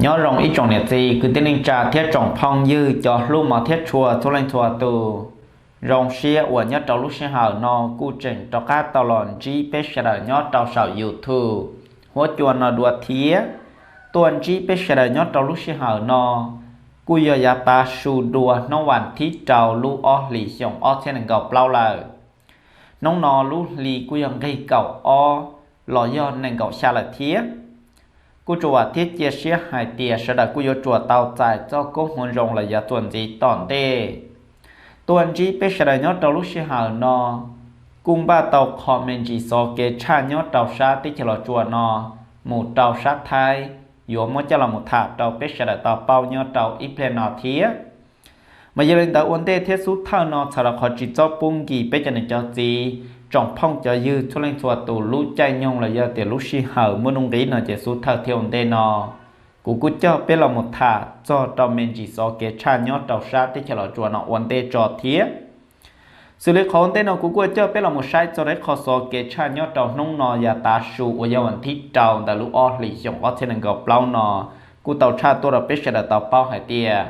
Nyob zoo ib tsoom niam txiv kwv tij neej tsa thiab tsoom phooj ywg cov hlub mos thiab tshua txhua leej txhua tus. Zoo siab uas nyob rau lub sij hawm no kuj tseem rov qab tau los ntsib peb sawv daws nyob rau saum YouTube huab cua no dua thiab. Tuaj ntsib peb sawv daws nyob rau lub sij hawm no kuj yog yav tav su dua hnub vas thib rau lub ob hlis xyoo ob txhiab nees nkaum plaub lawm. Hnub no lub hli kuj yog nqig kaum ob los yog nees nkaum xya lawm thiab. Kuj tsuas vam thiab cia siab hais tias sawv daws kuj yuav tsuas tau txais txoj koob hmoov zoo los yav txuas ntxiv tom ntej. Tuaj ntsib peb sawv daws nyob rau lub sij hawm no kuj npaj tau qho me ntsis xov kev tshaj nyob rau sab teb chaws Los Tsuas no mus rau sab Thaib, yuav muab coj los mus tham rau peb sawv daws tau paub nyob rau ib pliag no thiab. Mas yog li ntawd ua ntej thiab xub thawj no txhawm rau qhov tsis txhob pub nkim peb cov niam cov txiv tsoom phooj cov ywg txhua leej txhua tus lub caij nyoog los yog tias lub sij hawm muaj nuj nqis no ces xub thawj thiab ua ntej no kuv kuj coj peb los mus tham txog rau me ntsis xov kev tshaj nyob rau sab teb chaws Los Tsuas no ua ntej tso thiab. Xws li qhov ua ntej no kuv kuj coj peb los mus saib txog rau ib qho xov kev tshaj nyob rau hnub no yav tav su uas yog vas thib rau ntawm lub ob hlis xyoo ob txhiab nees nkaum plaub no kuj tau tshaj tuaj rau peb sawv daws tau paub hais tias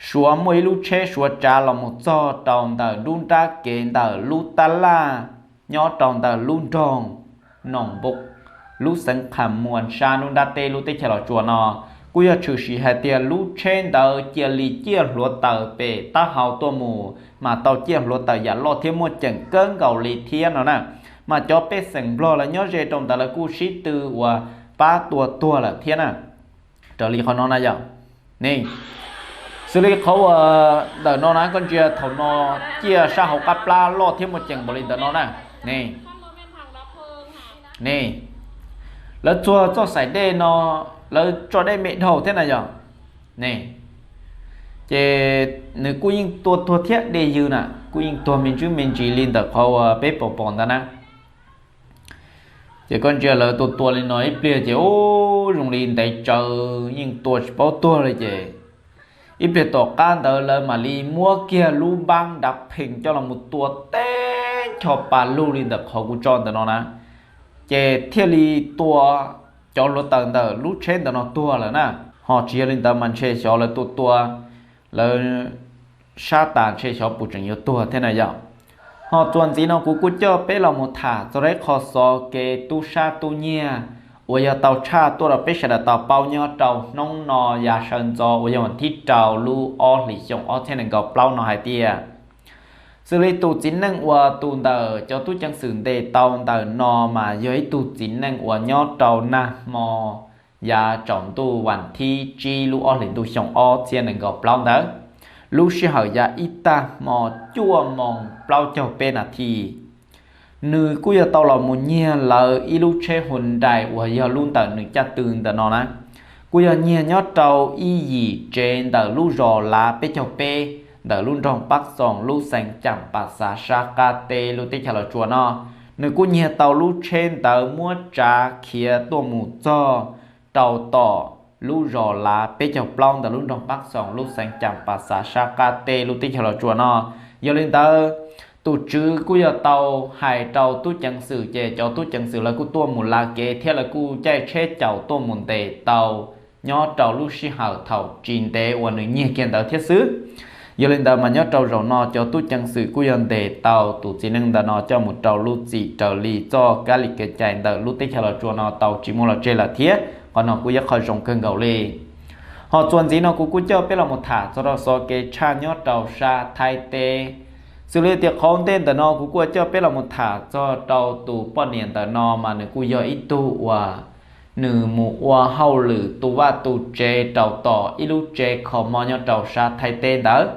Suav muaj ib lub tsheb Suav tsav los mus txog rau ntawm nruab nrab kev ntawm lub tab laj nyob rau ntawm lub nroog Noom Npoo, lub xeev Qhas Muas sab nruab nrab teb lub teb chaws Los Tsuas no. Kuj yog tshwm sim hais tias lub tsheb ntawd cia li ciaj hluav taws pem taub hau tuaj mus mas tau ciaj hluav taws yam loj thiab muaj ceem kawg nkaus li thiab no na. Mas cov pej xeem Nplog lawv nyob ze rau ntawd lawv kuj sib tw uas pab tua tuag lawm thiab na. Raws li qhov no na yog ne, xws li qhov uas ntawm no na koj ntsia thaum no ciaj sab hauv qab plab loj thiab muaj ceem npaum li ntawm no na. Ne, ne, lawv txuag txoj xaim dej no, lawv tso dej me dhau thiab na yog ne, ces nws kuj yeej tua tuag thiab dej ywg na kuj yeej tuag me ntsis me ntsis li ntawm qhov uas peb pom pom ntawd na. Ces koj ntsia lawv tua tua li no ib pliag ces ub zoo li ntev tsawv yeej tua tsis paub tuag li ces ib pliag tom qab ntawd lawv mam li muab kiag lub npab nrav phees coj los mus tua teb ncho pa lug li ntawm qhov kuv tso ntawm no na, ces thiaj li tua cov hluav taws ntawm lub tsheb ntawm no tuag lawm na. Ho tsis yog li ntawd mas ntshe xyov lawv tua tua lawv sab tas ntshe xyov puas tseem yuav tuag thiab na yom. Ho txuas ntxiv no kuv kuj coj peb los mus tham txog rau ib qho xov kev tub sab tub nyiag uas yog tau tshaj tuaj rau peb sawv daws tau paub nyob rau hnub no yav sawv ntxov uas yog vas thib rau lub ob hlis xyoo ob txhiab nees nkaum plaub no hais tias, xws li tus txiv neej uas tus ntawm cov tub ceev xwm ntes tau ntawm no mas yog ib tug txiv neej uas nyob rau nag hmo yav tsaus ntuj vas thib tsib lub ob hlis ntuj xyoo ob txhiab nees nkaum plaub ntawd, lub sij hawm yav ib tag hmo cuaj moos plaub caug peb nas this. Nws kuj yog tau los mus nyiag lawv ib lub tsheb Hyundai uas yog lub ntawm nws caj tw ntawm no na, kuj yog nyiag nyob rau ib yim tsev ntawm lub zos Lav peb caug peb ntawm lub nroog Pab Xoos lub xeev Cam Pas Xav sab qab teb lub teb chaws Los Tsuas no. Nws kuj nyiag tau lub tsheb ntawd muab tsav khiav tuaj mus txog rau tom lub zos Lav peb caug plaub ntawm lub nroog Pab Xoos lub xeev Cam Pas Xav sab qab teb lub teb chaws Los Tsuas no. Yog li ntawd, tus tswv kuj yog tau hais rau tub ceev xwm ces cov tub ceev xwm lawv kuj tuaj mus la kev thiab lawv kuj caij tsheb caum tuaj mus ntes tau nyob rau lub sij hawm thaum tsis ntev uas nws nyiag kiag ntawd thiab xwb. Yog li ntawd mas nyob rau zaum no cov tub ceev xwm kuj yog ntes tau tus txiv neej ntawm no coj mus rau lub txim raws li txoj kab li kev cai ntawm lub teb chaws Los Tsuas no tau tsis muaj los tseg lawm thiab qhov no kuj yog qhov zoo kawg nkaus li. Ho txuas ntxiv no kuv kuj coj peb los mus tham txog rau xov kev tshaj nyob rau sab Thaib teb. Xws li tias qhov ntej ntawm no kuv kuj coj peb los mus tham txog rau tus poj niam ntawm no mas nws kuj yog ib tug uas nws mus ua hauj lwm tu vaj tu tsev rau tom ib lub tsev kho mob nyob rau sab Thaib teb ntawd.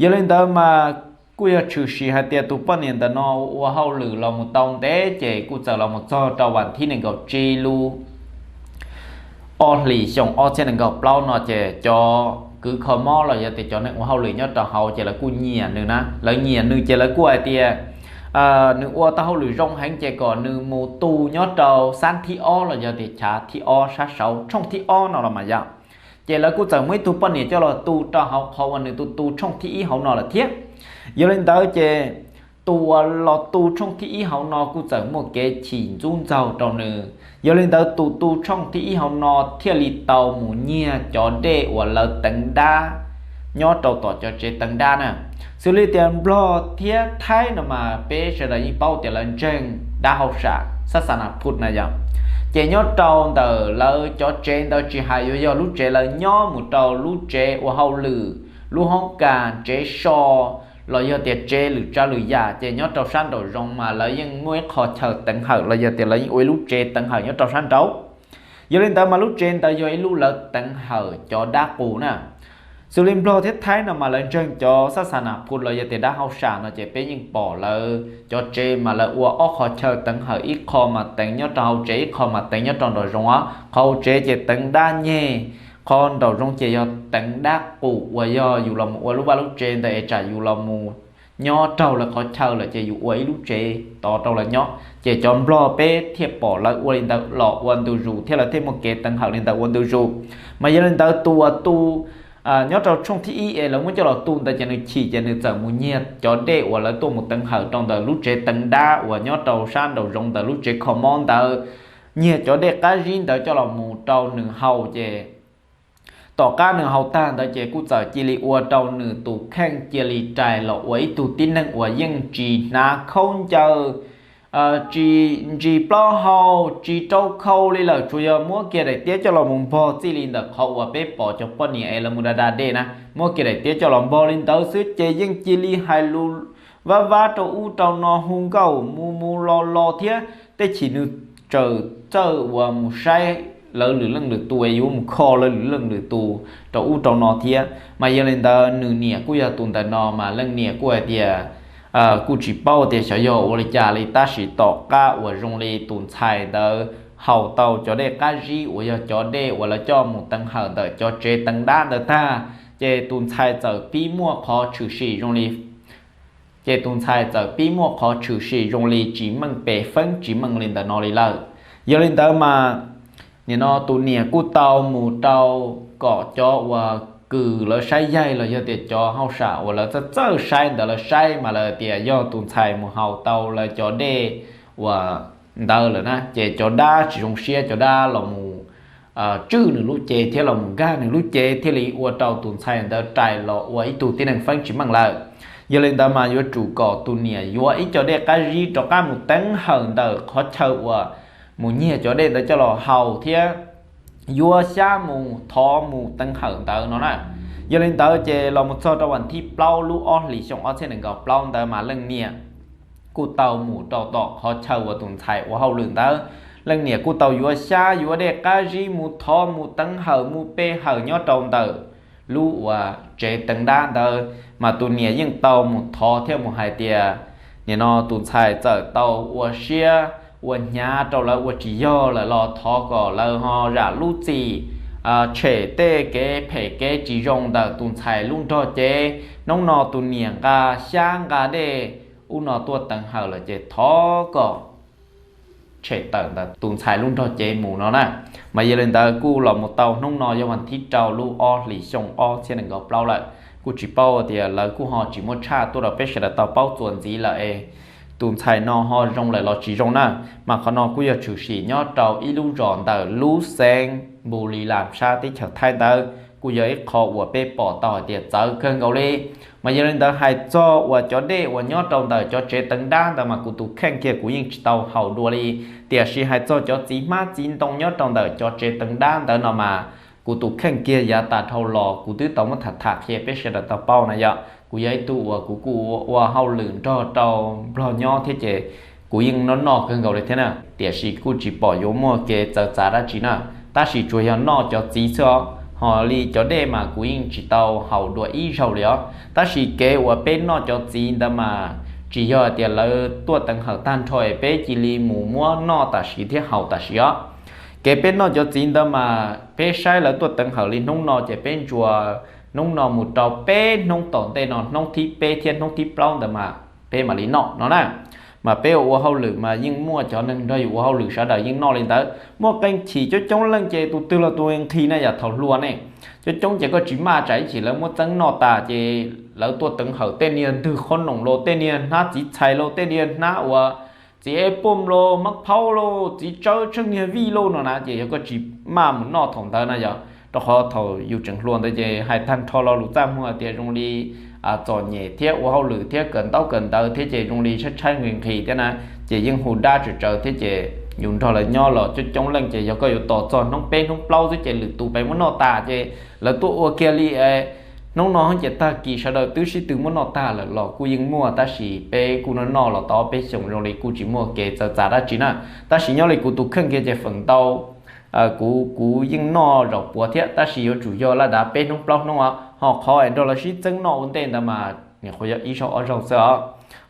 Yog li ntawd mas kuj yog tshwm sim hais tias tus poj niam ntawm no ua hauj lwm los mus tau ntev ces kuj txawm los mus txog rau vas thib nees nkaum tsib lub ob hlis xyoo ob txhiab nees nkaum plaub no ces cov kws kho mob los yog tias cov neeg ua hauj lwm nyob rau hauv ces lawv kuj nyiam nws na. Lawv nyiam nws ces lawv kuj hais tias nws ua tau hauj lwm zoo heev ces kom nws mus tu nyob rau xab thib ob los yog tias chav thib ob sab saud tshooj thib ob no los mas yom. Ces lawv kuj txawm muaj ib tug poj niam coj los tu rau hauv qhov uas nws tu tu tshooj thib ib hauv no lawm thiab. Yog li ntawd ces Tus uas los tu tshooj thib ib hauv no kuj txawm muaj kev chim ntxub ntxaug rau nws. Yog li ntawd tus tu tshooj thib ib hauv no thiaj li tau mus nyiag cov dej uas lawv teev dab nyob rau tom cov tsev teev dab na. Xws li tias Nplog thiab Thaib no mas peb sawv daws yeej paub tias lawv ntseeg dab hauj sam xab xas nas phut na yom. Ces nyob rau ntawm lawv cov tsev ntawd tsis hais yuav yog lub tsev lawv nyob mus rau lub tsev ua hauj lwm, lub hoob kas, tsev so, los yog tias tsev lwm tsav lwm yam ces nyob rau sab nraum zoov mas lawv yeej muaj ib qho chaw teev hawm los yog tias lawv yeej ua ib lub tsev teev hawm nyob rau sab nraud. Yog li ntawd mas lub tsev ntawd yog ib lub lawv teev hawm cov dab qus na. Xws li Nplog thiab Thaib no mas lawv ntseeg cov xab xas nas phut los yog tias dab hauj sam no ces peb yeej pom lawv cov tsev mas lawv ua ob qho chaw teev hawm, ib qho mas teev nyob rau hauv tsev, ib qho mas teev nyob rau nraum zoov os. Qhov hauv tsev ces teev dab nyeg, qhov nraum zoov ces yog teev dab qus uas yog yus los mus ua lub vaj lub tsev ntawd es tsam yus los mus nyob raug lawv qhov chaw lawm ces yus ua ib lub tsev tod rau lawv nyob. Ces cov Nplog peb thiaj pom lawv ua li ntawd los ua ntu zus thiab lawv thiaj muaj kev teev hawm li ntawd ua ntu zus. Mas yog li ntawd tus uas tu nyob rau tshooj thib ib es lawv muab coj los tu ntawd ces nws chim ces nws txawm mus nyiag cov dej uas lawv tuaj mus teev hawm rau ntawm lub tsev teev dab uas nyob rau sab nraum zoov ntawm lub tsev kho mob ntawd, nyiag cov dej qab zib ntawd coj los mus rau nws haus ces tom qab nws haus tag ntawd ces kuj txawm cia li ua rau nws tus kheej cia li rais los ua ib tug tib neeg uas yeej tsis hnav khaub ncaws, tsis ntsis plaub hau, tsis rau khau li lawm, tsuas yog muab kiag daim tiab coj los mus npog txij li ntawm qhov uas peb pom cov poj niam es lawv mus da da dej na, muab kiag daim tiab coj los npog li ntawd xwb ces yeej cia li hais lus vab vab rau ub rau no, hu nkauj mus mus los los thiab. Tej chim nws txawm txawj uas mus saib lawv lwm leej lwm tus es yuav mus kho lawv lwm leej lwm tus rau ub rau no thiab. Mas yog li ntawd nws niam kuj yog tus ntawm no mas leej niam kuj hais tias kuj tsis paub tias xyov yog ua li cas li, tab sis tom qab uas zoo li tus ntxhais ntawd haus tau cov dej qab zib uas yog cov dej uas lawv coj mus teev hawm ntawm cov tsev teev dab ntawd tag, ces tus ntxhais txawm pib muaj qhov tshwm sim zoo li ces tus ntxhais txawm pib muaj qhov tshwm sim zoo li tsis meej pem feeb tsis meej li ntawm no li lawm. Yog li ntawd mas nim no tus niam kuj tau mus rau kom cov uas kws lawv saib yaig los yog tias cov hauj sam uas lawv txawj txawj saib ntawd lawv saib mas lawv tias yog tus ntxhais mus haus tau lawv cov dej uas ntawd lawm na ces cov dab tsis zoo siab, cov dab los mus tswj nws lub cev thiab los mus nkag nws lub cev thiaj li ua rau tus ntxhais ntawd rais los ua ib tug tib neeg feeb tsis meej lawm. Yog li ntawd mas yuav tsum kom tus niam yuav ib co dej qab zib rov qab mus teev hawm ntawm qhov chaw uas mus nyiag cov dej ntawd coj los haus thiab yuav xyab mus thov mus teev hawm ntawd no na. Yog li ntawd ces los mus txog rau vas thib plaub lub ob hlis xyoo ob txhiab nees nkaum plaub ntawd mas leej niam kuj tau mus rau tom qhov chaw uas tus ntxhais ua hauj lwm ntawd. Leej niam kuj tau yuav xyab yuav dej qab zib mus thov mus teev hawm mus pe hawm nyob rau ntawm lub uas tsev teev dab ntawd, mas tus niam yeej tau mus thov thiab mus hais tias nim no tus ntxhais txawm tau ua siab ua hnyav rau lawv ua tsis yog lawm los thov kom lawv ho zam lub txim, tshem tej kev phem kev tsis zoo ntawm tus ntxhais lub nrog cev. Hnub no tus niam nqa xyab nqa dej ub no tuaj teev hawm lawm ces thov kom tshem tawm ntawm tus ntxhais lub nrog cev mus no na. Mas yog li ntawd kuj los mus tau hnub no yog vas thib rau lub ob hlis xyoo ob txhiab nees nkaum plaub lawm. Kuj tsis paub tias lawv kuj ho tsis muaj tshaj tuaj rau peb sawv daws tau paub txuas ntxiv lawm es tus ntxhais no ho zoo lawm los tsis zoo na. Mas qhov no kuj yog tshwm sim nyob rau ib lub zos ntawm lub xeev Npu Li Las sab teb chaws Thaib ntawd, kuj yog ib qho uas peb pom tau hais tias txawv kawg nkaus li. Mas yog li ntawd hais txog uas cov dej uas nyob rau ntawm cov tsev teev dab ntawd mas kuv tus kheej kiag kuv yeej tsis tau haus dua li. Tiam sis hais txog cov txiv hmab txiv ntoo nyob rau ntawm cov tsev teev dab ntawd no mas kuv tus kheej kiag yav tas dhau los kuv twb tau muab tham tham qhia peb sawv daws tau paub na yom. Kuv yog ib tug uas kuv kuj ua hauj lwm nrog rau Nplog nyob thiab ces kuv yeej noj noj kawg nkaus li thiab na, tiam sis kuj tsis pom yuav muaj kev txawv txav dab tsi na. Tab sis tsuas yog noj cov txiv xwb os, ho li cov dej mas kuv yeej tsis tau haus dua ib zaug li os. Tab sis kev uas peb noj cov txiv ntawd mas tsis yog hais tias lawv tuaj teev hawm tag nrho es peb cia li mus muab noj tam sim thiab haus tam sim os. Kev peb noj cov txiv ntawd mas peb saib lawv tuaj teev hawm li hnub no ces peb ntsuas hnub no mus rau peb hnub tom ntej no, hnub thib peb thiab hnub thib plaub ntawd mas peb mam li noj no na. Mas peb ua hauj lwm mas yeej muaj cov neeg nrog yus ua hauj lwm sawv daws yeej noj li ntawd. Muaj qee chim coob coob leej ces tus twg los tus nqhis na yam thaum hluas ne. Coob coob ces koj tsis maj tsam ib chim lawv muab txeeb noj tas ces lawv tuaj teev hawm tej niag ntwg qhob noom los, tej niag hnab txiv txhais los, tej niag hnab uas txiv eb pom los, mab phaub los, txiv tsawb tsheej niag vij los no na, ces yog koj tsis maj mus noj thaum ntawd na yog, rau qhov thaum yus tseem hluas ntawd ces hais tag nrho lo lus txaj muag tias zoo li txom nyem thiab ua hauj lwm thiab kawm ntaub kawm ntawv thiab ces zoo li tshaib tshaib nqhis nqhis thiab na, ces yeej hu dab tsawv tsawv thiab ces yus nrog lawv nyob los coob coob leej ces yog koj yuav tos txog hnub peb hnub plaub xwb ces lwm tus pem muab noj tas ces lawv tuaj ua kiag li hnub no ces tag kis sawv daws twb sib tw muab noj tag lawm los kuj yeej muaj, tab sis peb kuj noj noj los tau ob peb xyoos zoo li kuj tsis muaj kev txawv txav dab tsi na. Tab sis nyob li kuv tus kheej kiag ces feem ntau kuv kuv yeej noj zaum puav thiab, tab sis yuav tsum yog laj dav peb hnub plaub hnub os, ho qhov es nrog lawv sib txeeb noj ua ntej ntawd mas nim qhuav yog ib zaug ob zaug xwb os.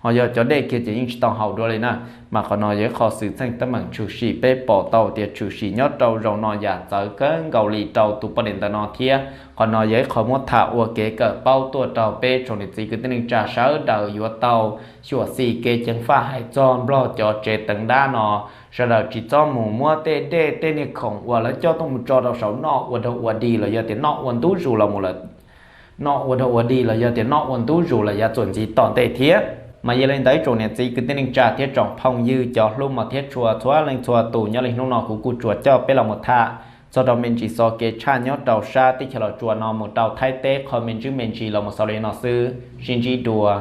Ho yog cov dej kiag ces yeej tsis tau haus dua li na. Mas qhov no yog ib qho xwm txheej teeb meem tshwm sim peb pom tau tias tshwm sim nyob rau zaum no yam txawv kawg nkaus li rau tus poj niam ntawm no thiab. Qhov no yog ib qho muab tham ua kev kawm paub tuaj rau peb tsoom niam txiv kwv tij neej tsa sawv daws yuav tau xyuam xim kev ceev faj hais txog Nplog cov tsev teev dab no. Sawv daws tsis txhob mus muab tej dej tej niag khoom uas lawv coj tuaj mus tso rau saum noj ua dog ua dig los yog tias noj ua ntub zus los mus lawm, noj ua dog ua dig los yog tias noj ua ntub zus lawm yav txuas ntxiv tom ntej thiab. Mas yog li ntawd tsoom niam txiv kwv tij neej tsa thiab tsoom phooj ywg cov hlub mos thiab tshua txhua leej txhua tus, nyob li hnub no kuv kuj tsuas coj peb los mus tham txog rau me ntsis xov kev tshaj nyob rau sab teb chaws Los Tsuas no mus rau Thaib teb qhov me ntsis me ntsis los mus xaus li no xwb, sib ntsib dua.